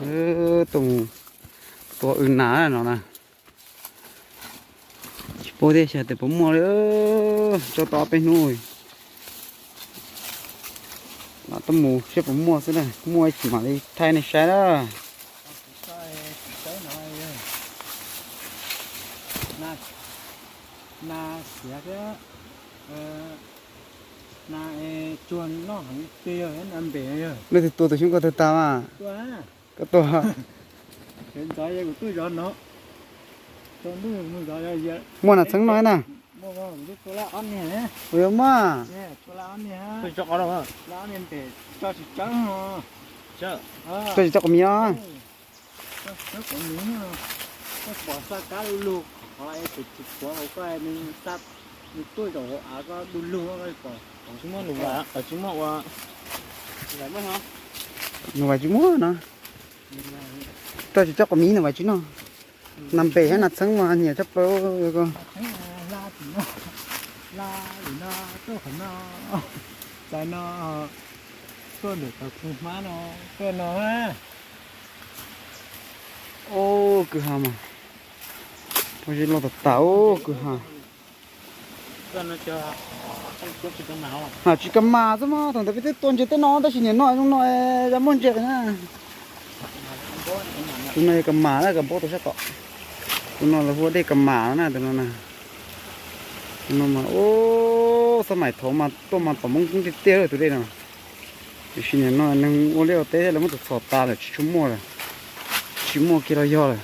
Tuaj mus tua w nas no na. Tsis paub thiab, xyov tias puas muaj li, tso tau ob peb hnub. Lam tuaj mus saib puas muaj xwb na, muaj tsis mam li thaij nej saib na. Leej twg tua tus xyoob ko tag tag mas? Koj tua. Muaj nas txheeb no na. Ua yuav muaj. Tso tsis tso qhov mis os. Nws vais tsis muaj no. Tso tsis tso qhov mis nws vais tsis noj. Nas npem thiab nas txheeb mas nyiam tshaj plaws ko. Ub, kwj ha mas. Ua zeb loj tas tas, ub, kwj ha. Ham tsis kas mas xwb mas, thaum ntawd peb twb tua ntses tej no tab sis nim no zoo no ya muaj ntses na. Tus no yog kas mas na, kas npaub tau sab tom. Tus no lawv hu ua dej kas mas na, tus no na. Tus no mas, ub, xab maim thaud mas tuaj mas pom Hmoob koob tiag tiag tus dej no. Tiam sis nim no neeg ua liaj ua teb lawv muab txhom txhom tas lawm, tsis tshua muaj lawm, tsis muaj kiag los yog lawm.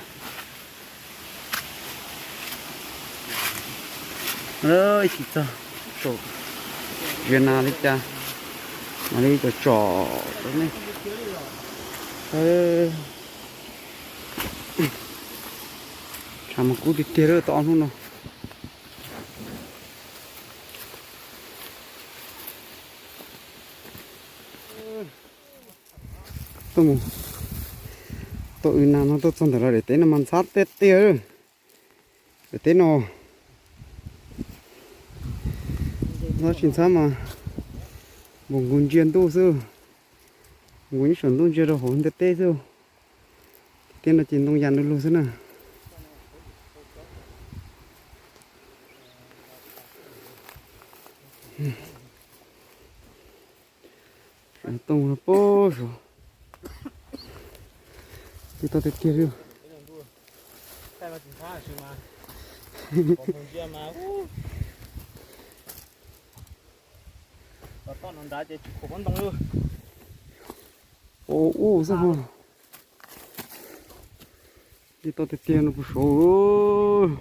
Ib chim txog saum ziav nas li cas, mam li tsom tsom rau nej. Tshav mas kub tiag tiag lawm tau ob hnub no. Tuaj mus, tuaj w nas no tuaj txog ntawm lawv daim teb no mas ntxhab tiag tiag. Daim teb no ntxhab tsis ntxhab mas npaum nkaus ntsia ntuj xwb, nkaus ib saum ntuj ntsia rau hauv ntiaj teb xwb. Tiaj no ces ntoo yam du lug xwb na. Tooj no pab saud, tsis tau tiag tiag li. Ua ub xwb ho. Tsis tau tiag tiag no puas saud.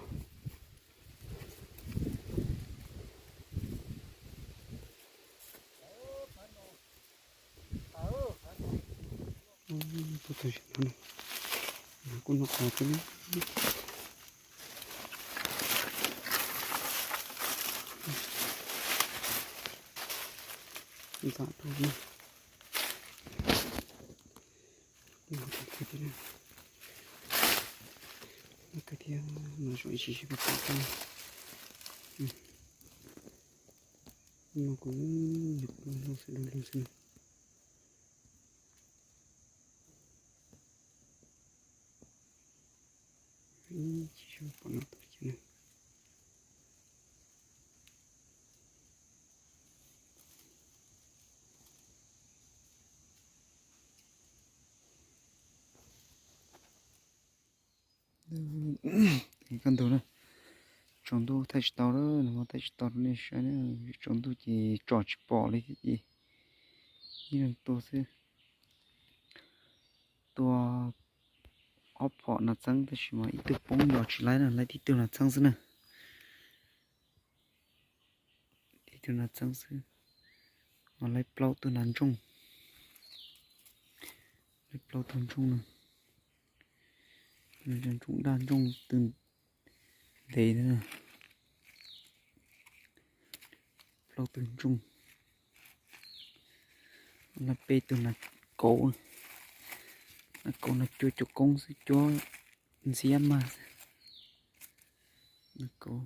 Kuj noj qos thiab. Ntxhab rau na. Kawg thiab, no zoo ib sim seb puas pom thiab. No kuv nyuam qhuav hlub xwb, hlub xwb na. Ib sim seb puas pom no tus cia na. Kaj ntug na, tsaus ntuj thaij tsis tau lawm, nag hmo thaij tsis tau rau nej saib na, tsaus ntuj ces tsom tsis pom li thiab ces ib leeg tua xwb. Tua ob phom nas txeeb tab sis mas ib tug poob yos tsis laib na, laib tib tug nas txeeb xwb na. Tib tug nas txeeb xwb, mas laib plaub tug nas ntsooj, laib plaub tug ntsooj na, ntsooj daj ntsooj twg ntev na, plaub tug ntsooj, laib peb tug nas kauv, nas kauv nas cuab cuab koob xwb, cuab ntxiab mas xwb, nas kauv.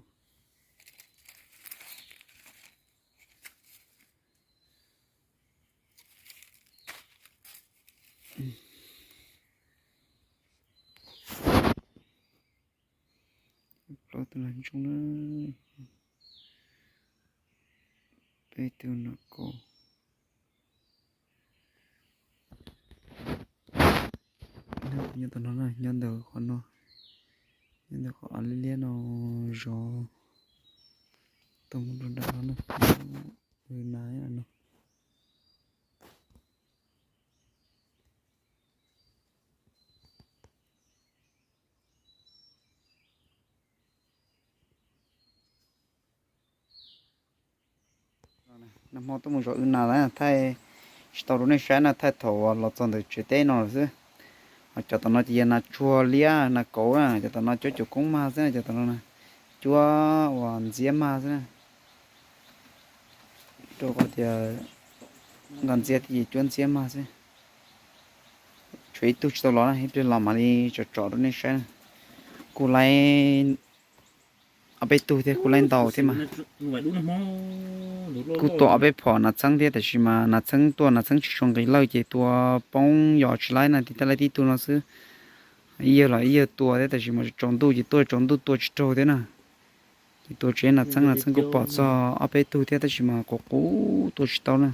Tus no ntsoog na, peb tug no kaus. Nyob tom no na, nyob ntawm qhov no, nyob ntawm qhov av liab liab no zov, tuaj mus rau nram no na, nas no. Nag hmo tuaj mus zov wb nas lawm, thaij tsis tau rau nej saib na, thaij thaum uas los txog ntawm tsev teb no lawm xwb. Ho cov tom no ces yog nas tsuag liab nas kauv na, cov tom no cuab cuam koob mag xwb na, cov tom no cuab uas ntxiab mag xwb na. Rau qhov tias nqa ntxiab ces cuab ntxiab mag xwb. Tshuav ib tug tsis tau los na, ib pliag los mam li tsom tsom rau nej saib na. Kuj laib ob peb tug thiab, kuj laib ntau thiab mas. Kuj tua ob peb phom nas txheeb thiab, tab sis mas nas txheeb tuaj nas txheeb tsis tshua nqis lawj ces tua poob yos tsis laib na, tiv thaiv laib tib tug no xwb. Ib yawg los ib yawg tua thiab, tab sis mas tsaus ntuj ces tuaj tsaus ntuj tua tsis raug thiab na. Ces tua tsev nas txheeb, nas txheeb kuj pom txog ob peb tug thiab, tab sis mas qus qus tua tsis tau na.